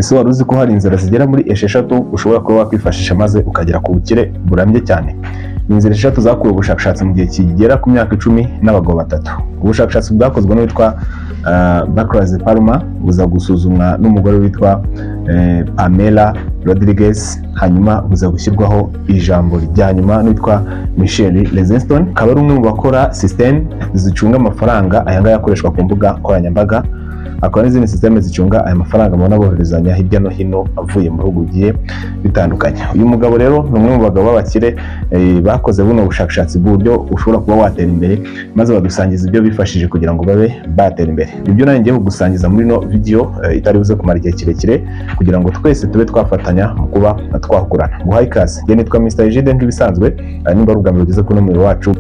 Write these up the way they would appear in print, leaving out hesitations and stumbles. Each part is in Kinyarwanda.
Ese wari uzi ko hari inzira zigera muri 6 ushobora kuba wakwifashisha maze ukagera ku bukire burambye cyane? Ni inzira 6 zakorewe ubushakashatsi mu gihe kigera ku myaka 10 n'abagabo batatu. Ubushakashatsi bwakozwe n'uwitwa Barclays Palmer, buza gusuzumwa n'umugore witwa Pamela Rodriguez, hanyuma buza gushyirwaho ijambo rya nyuma n'uwitwa Michelle Lezenston, akaba ari umwe mu bakora system zicunga amafaranga aya ngaya akoreshwa ku mbuga nkoranyambaga, hakaba n'izindi system zicunga aya mafaranga mubona boherezanya hirya no hino avuye mu bihugu bigiye bitandukanye. Uyu mugabo rero ni umwe mu bagabo b'abakire bakoze buno bushakashatsi bw'uburyo ushobora kuba watera imbere, maze badusangiza ibyo bifashije kugira ngo babe batera imbere. Ibyo nanjye ngiye kugusangiza muri ino video itari buze kumara igihe kirekire, kugira ngo twese tube twafatanya mu kuba twahugurana. Nguhaye ikaze, njye nitwa Mr Egide nk'ibisanzwe. Nimba ari ubwa mbere ugeze kuri uno muyoboro wacu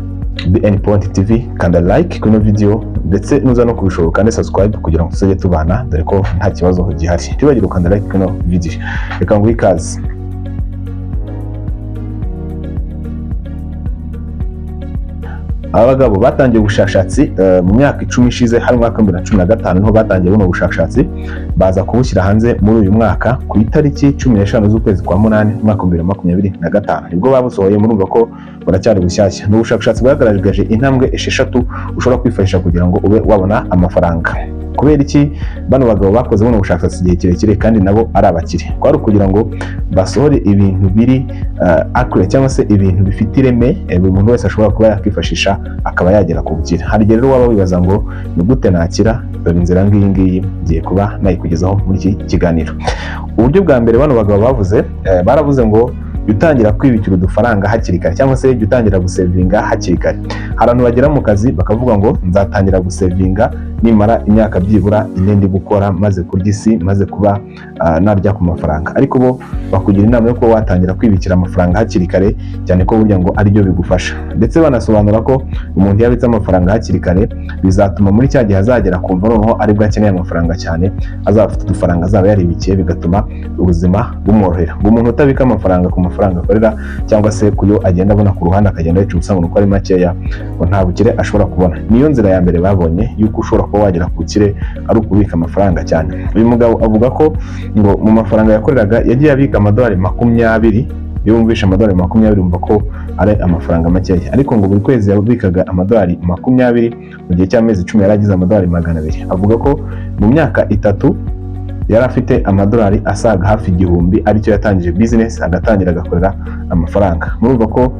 BN Point TV, kanda like kuri ino video, ndetse nuza no kubishobora kandi subscribe kugira ngo tuzajye tubana, dore ko nta kibazo gihari. Ntibagire gukanda like kuri ino video. Reka nguhe ikaze. Aba bagabo batangiye ubushakashatsi mu myaka 10 ishize, hari umwaka wa 2015 niho batangiye buno bushakashatsi, baza kubushyira hanze muri uyu mwaka ku itariki 15 z'ukwezi kwa munani umwaka wa 2025 nibwo babusohoye. Murumva ko buracyari bushyashya. Ni ubushakashatsi bwagaragaje intambwe 6 ushobora kwifashisha kugira ngo ube wabona amafaranga. Kubera iki bano bagabo bakoze buno bushakashatsi igihe kirekire kandi nabo ari abakire? Kwari ukugira ngo basohore ibintu biri accurate, cyangwa se ibintu bifite ireme, buri muntu wese ashobora kuba yakwifashisha akaba yagera ku bukire. Hari igihe rero waba wibaza ngo ni gute nakira? Dore inzira ngiyi ngiyi ngiye kuba nayikugezaho muri iki kiganiro. Uburyo bwa mbere bano bagabo bavuze, baravuze ngo jya utangira kwibikira udufaranga hakiri kare, cyangwa se jya utangira gusevinga hakiri kare. Hari abantu bagera mu kazi bakavuga ngo nzatangira gusevinga nimara imyaka byibura 4 ndi gukora, maze kurya isi, maze kuba narya ku mafaranga. Ariko bo bakugira inama yo kuba watangira kwibikira amafaranga hakiri kare, cyane ko burya ngo aribyo bigufasha. Ndetse banasobanura ko umuntu iyo abitse amafaranga hakiri kare bizatuma muri cya gihe azagera kumva noneho aribwo akeneye amafaranga cyane, azaba afite udufaranga azaba yaribikiye, bigatuma ubuzima bumworohera. Ngo umuntu utabika amafaranga ku mafaranga akorera, cyangwa se kuyo agenda abona ku ruhande akagenda yica ubusa ngo uko ari makeya, ngo nta bukire ashobora kubona. Niyo nzira ya mbere babonye yuko ushobora kuba wagera ku bukire ari ukubika amafaranga cyane. Uyu mugabo avuga ko ngo mu mafaranga yakoreraga yagiye abika amadolari 20. Iyo wumvishe amadolari 20 wumva ko ari amafaranga makeya, ariko ngo buri kwezi yabikaga amadolari 20, mu gihe cy'amezi 10 yari agize amadolari 200. Avuga ko mu myaka 3 yari afite amadolari asaga hafi 1000, aricyo yatangije business, agatangira agakorera amafaranga. Murumva ko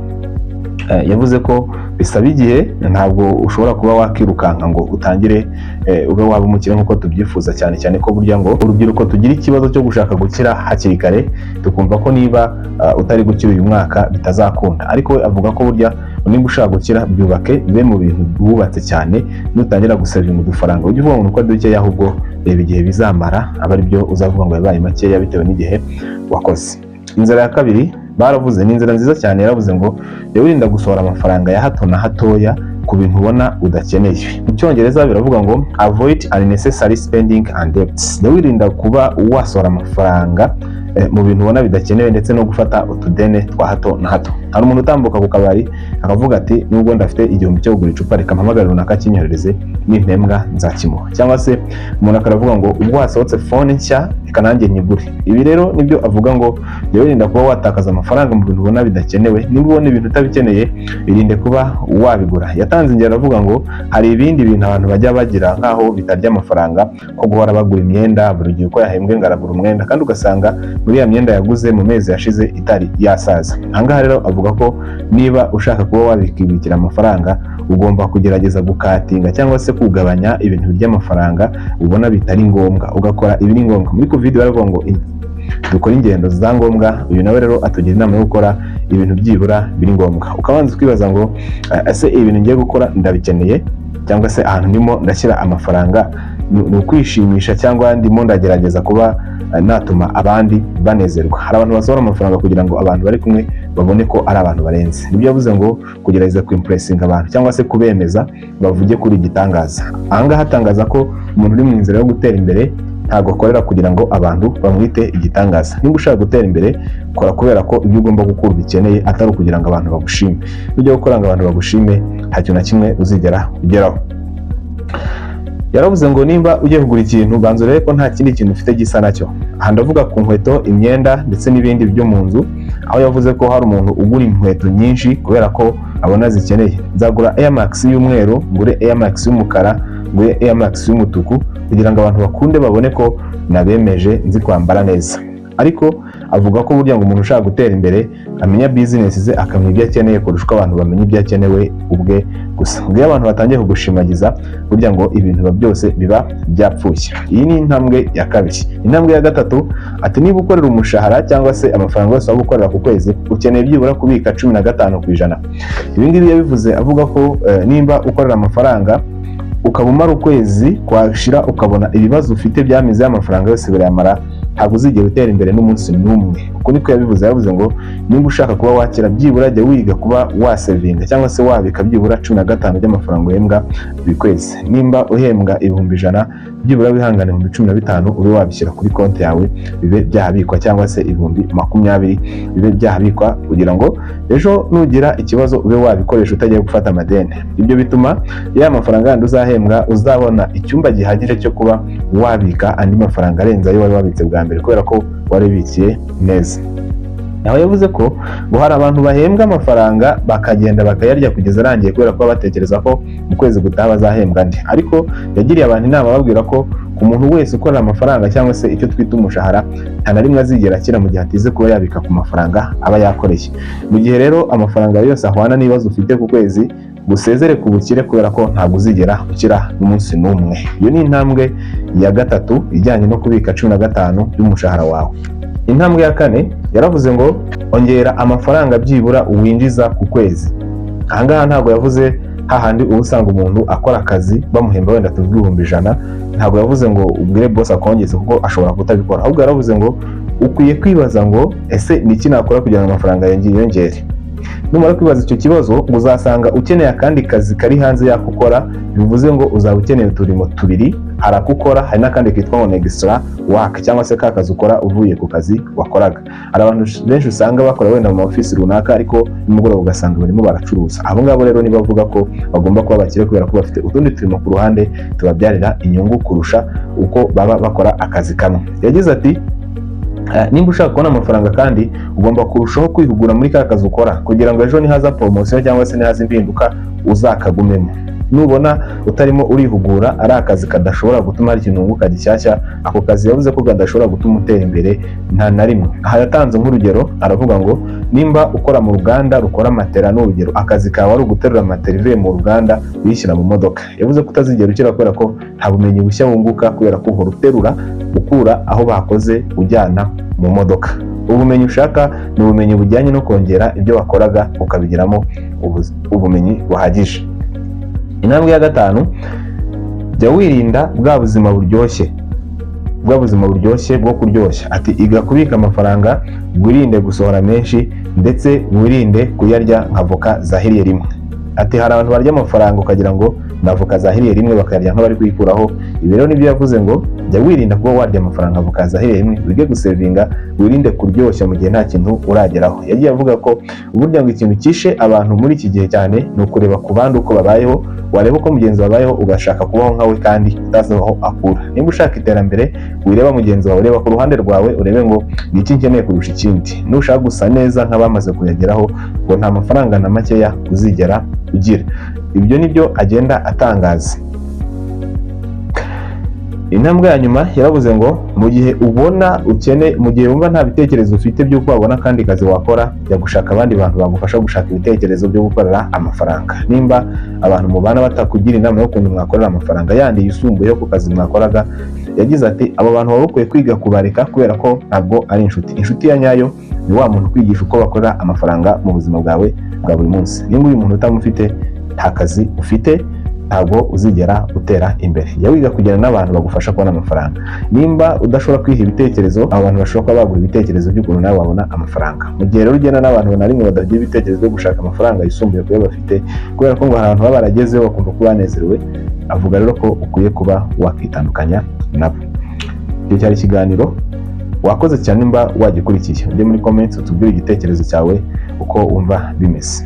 yavuze ko bisaba igihe, ntabwo ushobora kuba wakirukanka ngo utangire ube waba umukire nk'uko tubyifuza, cyane cyane ko burya ngo urubyiruko tugira ikibazo cyo gushaka gukira hakiri kare, tukumva ko niba utari gukira uyu mwaka bitazakunda. Ariko we avuga ko burya niba ushaka gukira byubake, bibe mu bintu wubatse cyane. Nutangira gusevinga udufaranga, ujye uvuga ngo nuko dukeya, ahubwo reba igihe bizamara, aba ari byo uzavuga ngo yabaye makeya bitewe n'igihe wakoze. Inzira ya kabiri baravuze ni inzira nziza cyane, yaravuze ngo jya wirinda gusohora amafaranga ya hato na hatoya ku bintu ubona udakeneye. Mu cyongereza biravuga ngo avoid unnecessary spending and debts. Jya wirinda kuba wasohora amafaranga mu bintu ubona bidakenewe, ndetse no gufata utudene twa hato na hato. Hari umuntu utambuka ku kabari akavuga ati nubwo ndafite 1000 cyo kugura icupa, reka mpamagare runaka kinyoherereze, nimpembwa nzakimuha. Cyangwa se umuntu akaravuga ngo ubwo hasohotse phone nshya reka nanjye nyigure. Ibi rero nibyo avuga ngo jya wirinda kuba watakaza amafaranga mu bintu ubona bidakenewe. Niba ubona ibintu utabikeneye, irinde kuba wabigura. Yatanze ingero avuga ngo hari ibindi bintu abantu bajya bagira nk'aho bitarya amafaranga, ko guhora bagura imyenda buri gihe, uko yahembwe ngo aragura umwenda, kandi ugasanga muri ya myenda yaguze mu mezi yashize itari yasaza. Ahangaha rero avuga ko niba ushaka kuba wabikibikira amafaranga, ugomba kugerageza gukatinga cyangwa se kugabanya ibintu birya amafaranga ubona bitari ngombwa, ugakora ibiri ngombwa. Muri covid baravuga ngo dukora ingendo za ngombwa, uyu nawe rero atugira inama yo gukora ibintu byibura biri ngombwa. Ukabanza ukibaza ngo ese ibintu ngiye gukora ndabikeneye, cyangwa se ahantu ndimo ndashyira amafaranga ni ukwishimisha, cyangwa ndimo ndagerageza kuba natuma abandi banezerwa. Hari abantu basohora amafaranga kugira ngo abantu bari kumwe babone ko ari abantu barenze. Nibyo yavuze ngo kugerageza kwimpressinga abantu cyangwa se kubemeza bavuge kuri igitangaza. Ahangaha atangaza ko umuntu uri mu nzira yo gutera imbere ntabwo akorera kugira ngo abantu bamwite igitangaza. Niba ushaka gutera imbere, kora kubera ko ibyo ugomba gukora ubikeneye, atari ukugira ngo abantu bagushime. Nujya gukora ngo abantu bagushime, nta kintu na kimwe uzigera ugeraho. Yaravuze ngo nimba ugiye kugura ikintu, banza urebe ko nta kindi kintu ufite gisa nacyo. Aha ndavuga ku nkweto, imyenda ndetse n'ibindi byo mu nzu, aho yavuze ko hari umuntu ugura inkweto nyinshi kubera ko abona zikeneye. Nzagura Air Max y'umweru, ngure Air Max y'umukara, ngure Air Max y'umutuku, kugira ngo abantu bakunde babone ko nabemeje, nzi kwambara neza. Ariko avuga ko burya ngo umuntu ushaka gutera imbere amenya business ze, akamenya ibyo akeneye kurusha uko abantu bamenya ibyo akenewe ubwe gusa. Ngo iyo abantu batangiye kugushimagiza, burya ngo ibintu biba byose biba byapfuye. Iyi ni intambwe ya kabiri. Intambwe ya gatatu, ati niba ukorera umushahara cyangwa se amafaranga yose waba ukorera ku kwezi, ukeneye byibura kubika 15%. Ibi ngibi yabivuze avuga ko nimba ukorera amafaranga, ukaba umara ukwezi kwashira ukabona ibibazo ufite byamize amafaranga yose birayamara, ntabwo uzigera utera imbere n'umunsi n'umwe. Uko niko yabivuze. Yavuze ngo nimba ushaka kuba wakira, byibura jya wiga kuba wasevinga cyangwa se wabika byibura 15 by'amafaranga uhembwa buri kwezi. Nimba uhembwa 100,000, byibura wihangane 15,000 ube wabishyira kuri konti yawe bibe byahabikwa, cyangwa se 20,000 bibe byahabikwa, kugira ngo ejo nugira ikibazo ube wabikoresha utagiye gufata amadeni. Ibyo bituma ya mafaranga yandi uzahembwa uzabona icyumba gihagije cyo kuba wabika andi mafaranga arenze ayo wari wabitse bwa mbere, kubera ko waribikiye neza. Aho yavuze ko ngo hari abantu bahembwa amafaranga bakagenda bakayarya kugeza arangiye, kubera ko baba batekereza ko mu kwezi gutaha bazahembwa andi. Ariko yagiriye abantu inama ababwira ko ku muntu wese ukorera amafaranga cyangwa se icyo twita umushahara, nta na rimwe azigera akira mu gihe atize kuba yabika ku mafaranga aba yakoreye. Mu gihe rero amafaranga yose ahwana n'ibibazo ufite ku kwezi, gusezere ku bukire, kubera ko ntabwo uzigera ukira n'umunsi n'umwe. Iyo ni intambwe ya gatatu ijyanye no kubika 15 y'umushahara wawe. Intambwe ya kane, yaravuze ngo ongera amafaranga byibura winjiza ku kwezi. Ahangaha ntabwo yavuze hahandi uba usanga umuntu akora akazi bamuhemba wenda tuvuge 100,000. Ntabwo yavuze ngo ubwire boss akongeze, kuko ashobora kutabikora. Ahubwo yaravuze ngo ukwiye kwibaza ngo ese ni iki nakora kugira ngo amafaranga yanjye yiyongere? Numara kwibaza icyo kibazo, ngo uzasanga ukeneye akandi kazi kari hanze y'ako ukora. Bivuze ngo uzaba ukeneye uturimo tubiri: hari ako ukora, hari n'akandi kitwa ngo ni extra work, cyangwa se ka kazi ukora uvuye ku kazi wakoraga. Hari abantu benshi usanga bakora wenda mu ma office runaka, ariko nimugoroba ugasanga barimo baracuruza. Abo ngabo rero niba bavuga ko bagomba kuba bakire, kubera ko bafite utundi turimo ku ruhande tubabyarira inyungu kurusha uko baba bakora akazi kamwe. Yagize ati nimba ushaka kubona amafaranga kandi, ugomba kurushaho kwihugura muri ka kazi ukora, kugira ngo ejo nihaza promotion cyangwa se nihaza impinduka uzakagumemo. Nubona utarimo urihugura, ari akazi kadashobora gutuma hari ikintu wunguka gishyashya, ako kazi yavuze ko kadashobora gutuma utera imbere nta na rimwe. Aha yatanze nk'urugero, aravuga ngo nimba ukora mu ruganda rukora matera, ni urugero, akazi kawe ari uguterura matera ivuye mu ruganda uyishyira mu modoka, yavuze ko utazigera ukira, kubera ko nta bumenyi bushya wunguka, kubera ko uhora uterura ukura aho bakoze ujyana mu modoka. Ubumenyi ushaka ni ubumenyi bujyanye no kongera ibyo wakoraga, ukabigiramo ubumenyi buhagije. Intambwe ya gatanu, jya wirinda bwa buzima buryoshye, bwa buzima buryoshye bwo kuryoshya. Ati iga kubika amafaranga, wirinde gusohora menshi, ndetse wirinde kuyarya nka voka zahiriye rimwe. Ati hari abantu barya amafaranga ukagira ngo ni avoka zahiriye rimwe, bakayarya nk'abari kuyikuraho. Ibi rero nibyo yavuze ngo jya wirinda kuba warya amafaranga avoka zahiriye rimwe, wige gusevinga, wirinde kuryoshya mu gihe nta kintu urageraho. Yagiye avuga ko burya ngo ikintu cyishe abantu muri iki gihe cyane ni ukureba ku bandi uko babayeho. Wareba uko mugenzi wabayeho ugashaka kubaho nkawe kandi utazi aho akura. Nimba ushaka iterambere, wireba mugenzi wawe, ureba ku ruhande rwawe, urebe ngo ni iki nkeneye kurusha ikindi. Nushaka gusa neza nk'abamaze kuyageraho, ngo nta mafaranga na makeya uzigera ugira. Ibyo nibyo agenda atangaza. Intambwe ya nyuma, yaravuze ngo mu gihe ubona ukene, mu gihe wumva nta bitekerezo ufite by'uko wabona akandi kazi wakora, jya gushaka abandi bantu bagufasha gushaka ibitekerezo byo gukorera amafaranga. Nimba abantu mubana batakugira inama y'ukuntu mwakorera amafaranga yandi yisumbuyeho ku kazi mwakoraga, yagize ati abo bantu baba bakwiye kwiga kubareka, kubera ko ntabwo ari inshuti. Inshuti ya nyayo ni wa muntu ukwigisha uko bakorera amafaranga mu buzima bwawe bwa buri munsi. Nimba uyu muntu utamufite, nta kazi ufite, ntabwo uzigera utera imbere. Jya wiga kugenda n'abantu bagufasha kubona amafaranga. Nimba udashobora kwiha ibitekerezo, abo bantu bashobora kuba baguha ibitekerezo by'ukuntu nawe wabona amafaranga. Mu gihe rero ugenda n'abantu na rimwe badagira ibitekerezo byo gushaka amafaranga yisumbuye ku yo bafite, kubera ko ngo hari abantu baba baragezeho bakumva ko banezerewe, avuga rero ko ukwiye kuba wakitandukanya nabo. Icyo cyari ikiganiro. Wakoze cyane nimba wagikurikiye. Ujye muri comments utubwire igitekerezo cyawe uko wumva bimeze.